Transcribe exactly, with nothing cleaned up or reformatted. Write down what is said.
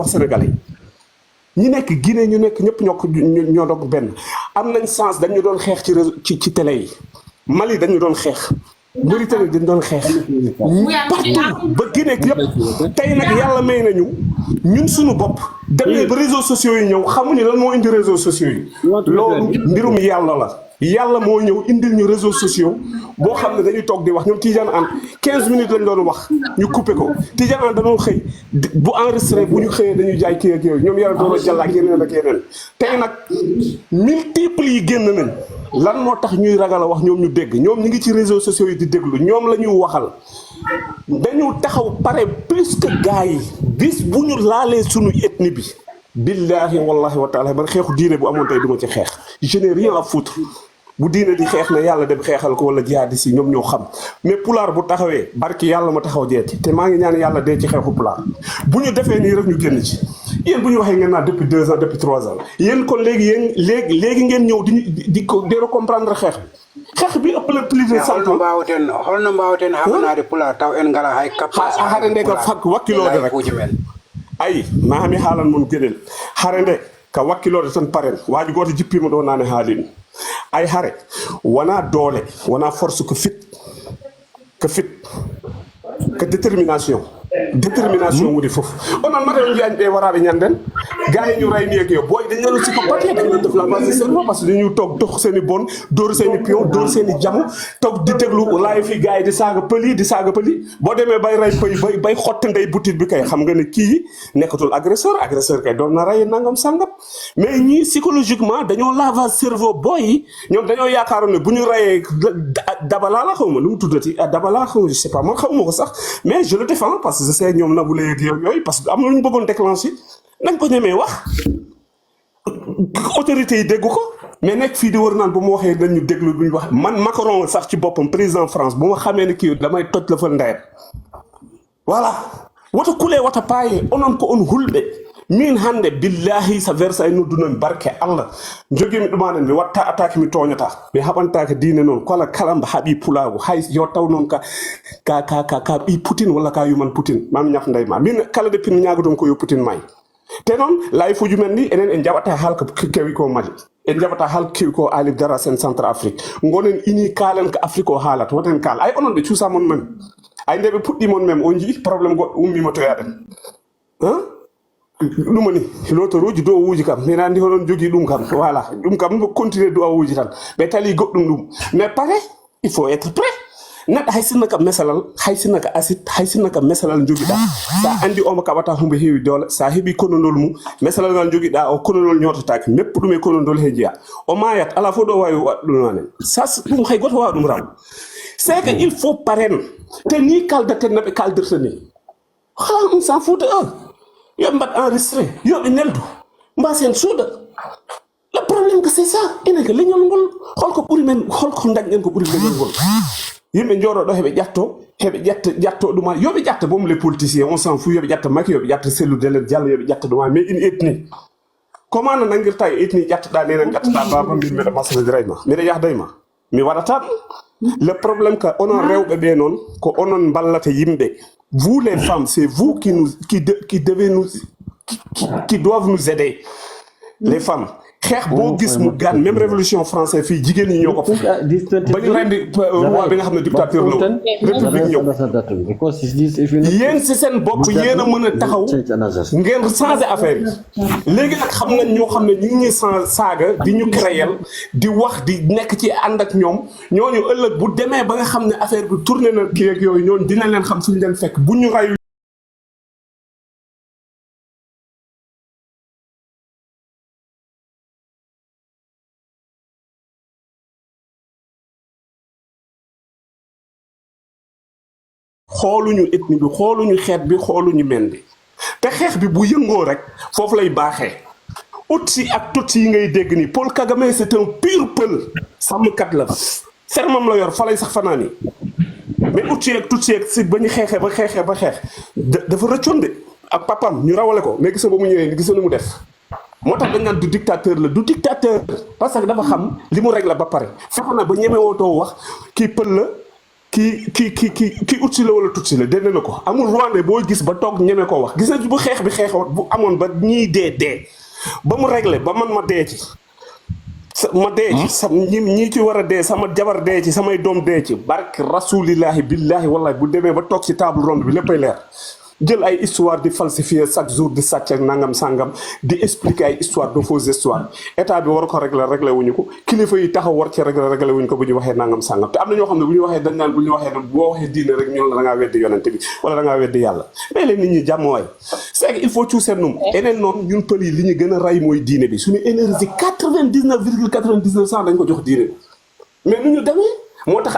wax sénégalais. Ñi nekk Guinée, ñu nekk ñëpp ñoo ko, ñoo doon benn. Am nañ sens, dañu doon xeex ci réseau, ci, ci télé yi. Mali dañu doon xeex. Mauritanie dañu doon xeex. Partout, ba Guinée yëpp. Tey nag, yàlla may nañu, ñun suñu bopp, dem nañ ba réseaux sociaux yi ñëw, xamuñu lan moo indi réseaux sociaux yi. Loolu mbirum yàlla la. Yàlla moo ñëw indil ñu réseaux sociaux boo xam ne dañuy toog di wax. Ñoom Tidiane Anne, quinze minutes lañ doon wax, ñu coupé ko. Tidiane Anne da doon xëy, di, bu enregistré, bu ñu xëyee dañuy jaay kii ak yooyu. Ñoom yàlla doon jàll ak yeneen ak yeneen. Tey nag, multiple yi génn nañ. Lan moo tax ñuy ragal a wax? Ñoom ñu dégg, ñoom ñu ngi ci réseaux sociaux yi di déglu, ñoom la ñuy waxal. Dañu taxaw pare plus que gars yi. Bis bu ñu laalee suñu ethnie bi, billahi wallahi wa taala, man, xeexu diine bu amoon tey, duma ci xeex. Je n'ai rien à foutre. Bu diine di xeex, na yàlla dem xeexal ko, wala jihadis yi, ñoom ñoo xam. Mais pulaar bu taxawee, barki yàlla ma taxaw jeeti. Te maa ngi ñaan yàlla dee ci xeexu pulaar. Bu ñu defee nii rek, ñu génn ci. Yéen, bu ñu waxee, ngeen naan depuis deux ans, depuis trois ans. Yéen kon, léegi yéen, léegi, léegi ngeen ñëw di ñu, di, di ko, di comprendre xeex bi. Xeex bi ëpp na plus de cent ans. Holno mbaawten, holno mbaawten haɓanaade pulaar taw en ngalaa hay kappa? Ha, hare nde ka fak-, wakkiloode rek. Ay, ma mi haalan mon geɗel. Hare nde ka wakkiloode tan, paren. Waaji gooto jippiima ɗo naane, haalin. Ay, hare wonaa doole, wonaa force, ko fit. Ko fit. Ko détermination. Détermination woni fof. Onon mata on njiyan ɓe waraaɓe ñanden. Gars yi ñu rey nii ak yow. Booy, dañu leen psychopathe, dañu leen def lavage de cerveau, parce que dañu toog, tox seen i bon, dóor seen i pion, dóor seen i jamu, toog di déglu live yi, gars yi di saaga pël yi, di saaga pël yi. Boo demee bay rey pël, bay, bay xotti ndey butit bi kay, xam nga ne kii nekkatul agresseur. Agresseur kay doon na rey nangam sangam. Mais ñii, psychologiquement, dañoo lavage cerveau booy yi. Ñoom dañoo yaakaaroon ne bu ñu reyee da-, da-, Dabala la, xaw ma nu mu tuddati, ah, Dabala, xaw ma, je sais pas, man xaw ma ko sax, mais je le défends parce que je sais ñoom Nabou Leye ak yooyu, parce que am na lu ñu bëggoon déclencher. Nañ ko ñemee wax, autorités yi dégg ko, mais nekk fii di wër naan bu mu waxee nañ ñu déglu, duñ wax. Man, Macron sax ci boppam, président France, bu ma xamee ne kii, damay toj la fa ndeyam. Voilà. Wota kule, wota paaye, onon ko on hulɓe. Min hannde, billahi, so Versailles nodduno mi, barke Allah, jogiimi ɗum anen, mi watta attaque, mi tooñata. Mi haɓantaake diine noon, kala, kala mbo haɓi pulaagu, hay yo taw noon ka, ka, ka, ka, ka ɓii Poutine walla ka yuman Poutine, ma mi ñaf ndey ma. Min kala de pin mi ñaagoto ko yo Poutine may. Te noon, live uji men ɗi, enen en njaɓata haalka ke-, kewi ko Mali. En njaɓata haalka kewi ko Ali Dara sen Centrafrique. Ngonen ini kaalen ko Afrique o haalata, woten kaal. Ay, onon ɓe cuusa mon mem. Ay, nde ɓe puɗɗi mon mem, on jii problème goɗɗo ummiima to yaɗen. Hein? Ɗum woni, lotoruuji, du'awuuji kam. Mi andi hoɗon jogii ɗum kam. Voilà. Ɗum kam, continuer du'awuuji tan. Ɓe tali goɗɗum ɗum. Mais pare, il faut être prêt. Neɗɗo hay sinno ka mesalal, hay sinno ka asit, hay sinno ka mesalal njogiɗaa. Sa andi omo kaɓata humbo heewi doole, sa heɓi konondol mum, mesalal ngal njogiɗaa o, konondol ñootataake, meppu ɗum e konondol he jeya. O maayat, alaa fof ɗo waawi waɗ-, ɗum wanen. Sa s-, ɗum hay gooto waawa ɗum raw. C'est que il faut paren. Te ni kaldaten no ɓe kaldirta ni. Hala, on s'en fout de eux. Yo ɓe mbaɗ enregistré, yo ɓe neldu. Mbasen suuɗa. Le problème que c'est ça. Enen ko leñol ngol, holko ɓuri men, holko dañɗen ko ɓuri leñol ngol? Yimɓe njooɗo ɗo heɓe ƴatto, heɓe ƴatta, ƴatto ɗuma. Yo ɓe ƴatta boom les politiciens, on s'en fout. Yo ɓe ƴatta Macky, yo ɓe ƴatta Cellou Dalein Diallo, yo ɓe ƴatta ɗuma. Mais une ethnie. Comment no nanngirta e ethnie ƴattoɗaa, nenen ƴattoɗaa baaba, mbin mbeɗa maslodiray ma, mbeɗa yahday ma? Mi waɗata ɗum. Le problème que onon rewɓe ɓe noon, ko onon mballata yimɓe. Vous les femmes, c'est vous qui nous, qui de-, qui devez nous, qui, qui, qui doivent nous aider. Les femmes. Xeex boo gis mu gaan, même révolution française fii, jigéen ñi ñoo ko fexe. Ba ñu rendi, euh, roi bi nga xam ne dictateur la woon. République ñëw. Yéen si seen bopp, yéen a mën a taxaw, ngeen changer affaire yi. Léegi nag xam nañ ñoo xam ne ñu ngi ñuy sa-, saaga, di ñu créer, di wax, di nekk ci ànd ak ñoom. Ñooñu ëllëg bu demee ba nga xam ne affaire bi tourné na kii ak yooyu, ñooñu dina leen xam fu ñu leen fekk. Bu ñu rayu Xooluñu ethnie bi, xooluñu xeet bi, xooluñu men bi. Te xeex bi bu yëngoo rek, foofu lay baaxee. Utsi ak Tutsi yi ngay dégg ni, Paul Kagame, c'est un pur Peul. Sàmmkat la. Fermam la yor, fa lay sax fanaani. Mais Utsi ak Tutsi ak si ba ñu xeexee, ba xeexee, ba xeex. Da-, dafa rëccoon de. Ak papam, ñu rawale ko. Mais gis nga ba mu ñëwee, gis nga nu mu def. Moo tax dañ naan du dictateur la, du dictateur. Parce que dafa xam li mu réglé ba pare. Fexe na ba ñeme wootoo wax, kii Peul la, Ki ki ki ki ki utsi la wala tutsi la, dégg na ko. Amul Rwandais boo gis ba toog ñeme ko wax. Gis na bu xeex bi xeexoon, bu amoon ba ñii dee dee, ba mu réglé ba man ma dee ci, sa ma dee ci, sa ñi ñii ci war a dee, sama jabar dee ci, samay doom dee ci, barke rasulillahi billahi wallahi, bu demee ba toog ci table ronde bi, léppay leer. Jël ay histoire di falsifier chaque jour, di sàcc ak nangam sangam, di expliquer ay histoire de fausse histoire. État bi war ko régler, régler wuñu ko. Kilifa yi taxaw war ci régler, régler wuñu ko bu ñu waxee nangam sangam. Te am na ñoo xam ne bu ñu waxee, dañ naan, bu ñu waxee, boo waxee diine rek, ñun la da ngaa weddi yonent bi wala da ngaa weddi yàlla. Mais leen nit ñi jàmm waay. C'est que il faut cuuseen num. Eneen noonu, ñun pël yi li ñu gën a rey mooy diine bi. Suñu énergie, quatre-vingt-dix-neuf virgule quatre-vingt-dix-neuf cent dañ ko jox diine bi. Mais nu ñu demee, moo tax